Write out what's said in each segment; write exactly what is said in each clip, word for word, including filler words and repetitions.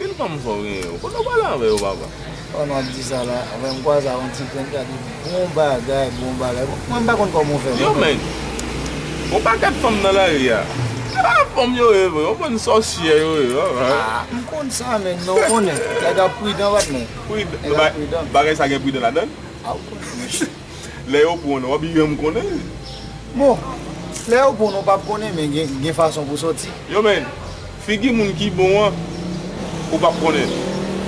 Pil fanm sa w genyen yo, kote w pale avè yo, papa? Oh, nou ap di sa la, avè m kwaze ak yon ti grenn ki ap di bon bagay, bon bagay. Bon, mwen, m pa konn kòman w fè, yo, non, men. Yon pakèt fanm nan lari a. Se pa fanm yo ye vre, yon bann sòsyè yo ye, papa. Ah, m konn sa, men, non, konnen. Nèg ap pridan, patnè. Pridan. Nèg ap pridan. Bagay sa gen pridan ladan l? Ah, w konnen. Lè yo pran w, w ap janm konnen. Bon, lè yo pran w, w p ap konnen, men gen, gen fason pou sòti. Yo, men, figi moun ki bon an, ou p ap konnen.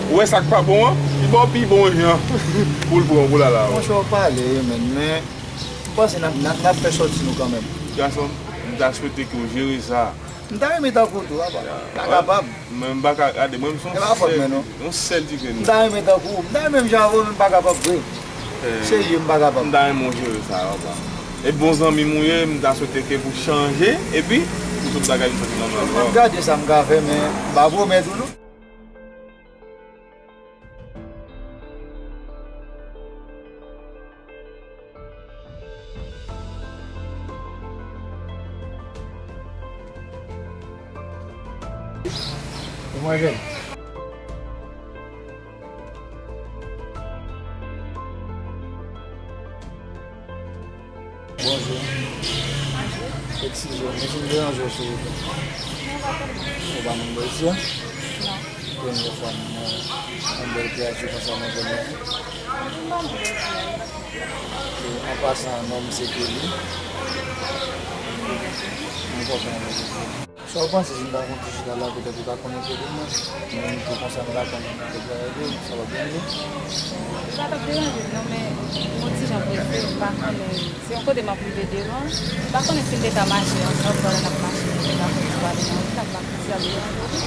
Ou wè sa k pa bon an, li ba w pi bon jan pou l pran w pou l al avè w. Monchè, w pale, men, men, m panse n ap, n ap, n ap fè sòti nou kanmenm. Gason, m ta swete ke w jere sa. M ta renmen tankou w tou, papa. M pa kapab. Men m pa ka gade, mwen m se yon sèl, yon sèl ti grenn. M ta renmen tankou w. M ta renmen menm jan avè w, men m pa kapab vre. Serye, m pa kapab. M ta renmen w jere sa, papa. E bon zanmi m ou ye, m ta swete ke pou chanje, epi pou tout bagay vin soti nòmal. M ap gade sa m ka fè, men m pa pwomèt ou non. Ou manje? Bonjou. Eskize m, si m deranje w sou wout la. Ou pa moun bò isi a? Non. Premye fwa m wè yon bèl kreyati konsa nan zòn nan. An pasan, non m se Kelly. Mwen kontan avèk ou. Sa w panse si m ta fè yon ti chita la, petèt ou ta konnen kote mwen? Mwen menm tou konsa m ta konnen kote bagay yo, sa p ap deranje w? Li pa t ap deranje m non, men m yon ti jan prese, m pa konnen. Se yon kote m ap rive devan, m pa konnen si m te ka mache ansanm pandan n ap mache, m te ka fè ti pale nan wout la, m pa konnen si l ap deranje w.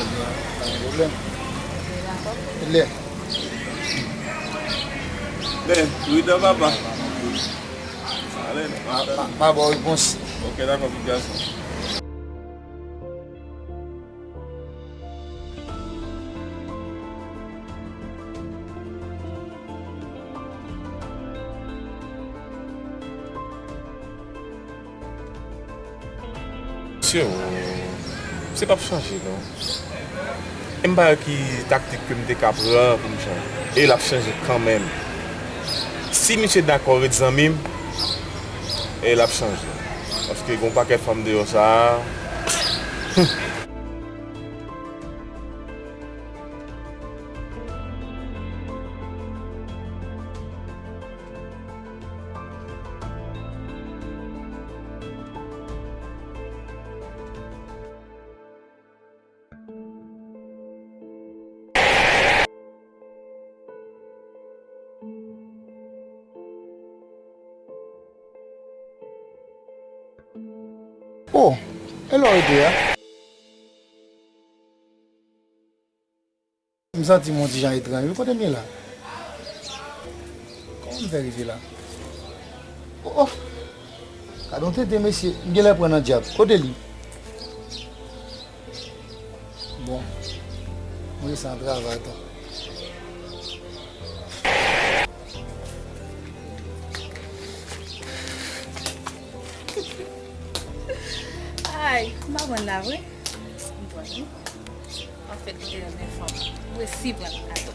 Pa gen pwoblèm. Ok, dakò. Lè. Lè, pridan papa. Ale, pa, pa, pa ba w repons. Ok, dakò, pitit gason. Mesye, o, misye p ap chanje, non. E m pa wè ki taktik ke m te ka pran pou m chanje. E l ap chanje kanmenm. Si misye dakò ret zanmi m, e l ap chanje. Paske gen yon pakèt fanm deyò sa a. Oh, e la w rete a? M santi m yon ti jan etranj wi, kote m ye la? Kòman m fè rive la? Oh, oh! Gade yon tenten mesye, m genlè pran nan dyab. Kote li? Bon, m resi an travay tou. Ay, m pa pran la vre. M pran wi. Anfèt, m te renmen fanm. Ou resi pran l atò.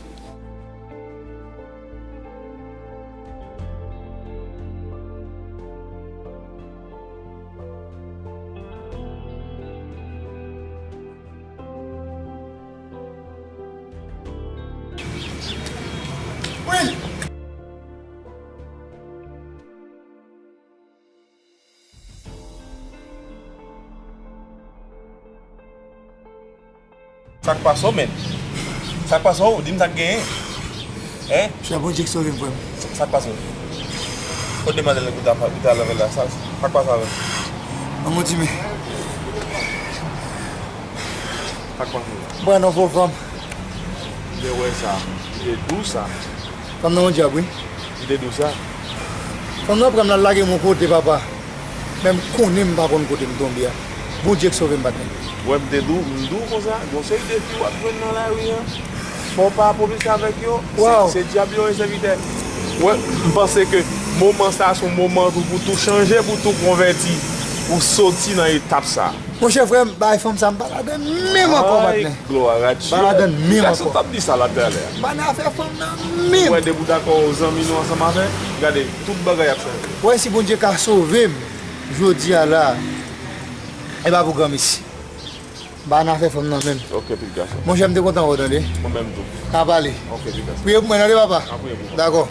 Sa k pase w, menn? Sa k pase w? Di m sa k genyen. Hein? Chè, Bondye k sove m, frè m. Sa k pase w? Kot demwazèl ou t ap, ou t al avè l la? Sa, sa k pase avè l? Ban m yon ti men. Sa k pase w? M pran nan fo fanm. M te wè sa. M te di w sa. Fanm nan yon dyab, wi. Li te di w sa? Fanm nan pran m, l al lage m yon kote, papa. Men m konnen m pa konn kote m tonbe a. Bondye k sove m, patnè. Wè, m te di w, m di w konsa, gon seri de fi w ap jwenn nan lari a. Fò w pa pwofite avèk yo. Se, se dyab yo ye, sèvitè. Wè, m panse ke moman sa a se yon moman tou pou tou chanje, pou tou konvèti, pou soti nan etap sa a. Monchè, frè m, bagay fanm sa, m pa ladan menm ankò, patnè. Glwa a Dye. Pa ladan menm Gason ankò. T ap di sa la talè. M pa nan afè fanm nan menm. Wè, depi w dakò zanmi nou ansanm avè, gade, tout bagay ap chanje. Wè, si Bondye ka sove m jodi a la, e pa pou granmesi. M pa nan afè fanm nan menm. Ok, pitit gason. Monchè, m te kontan wè w, tande. Mwen menm tou. N a pale. Ok, pitit gason. Priye pou mwen, tande, papa. N a priye pou ou. Dakò.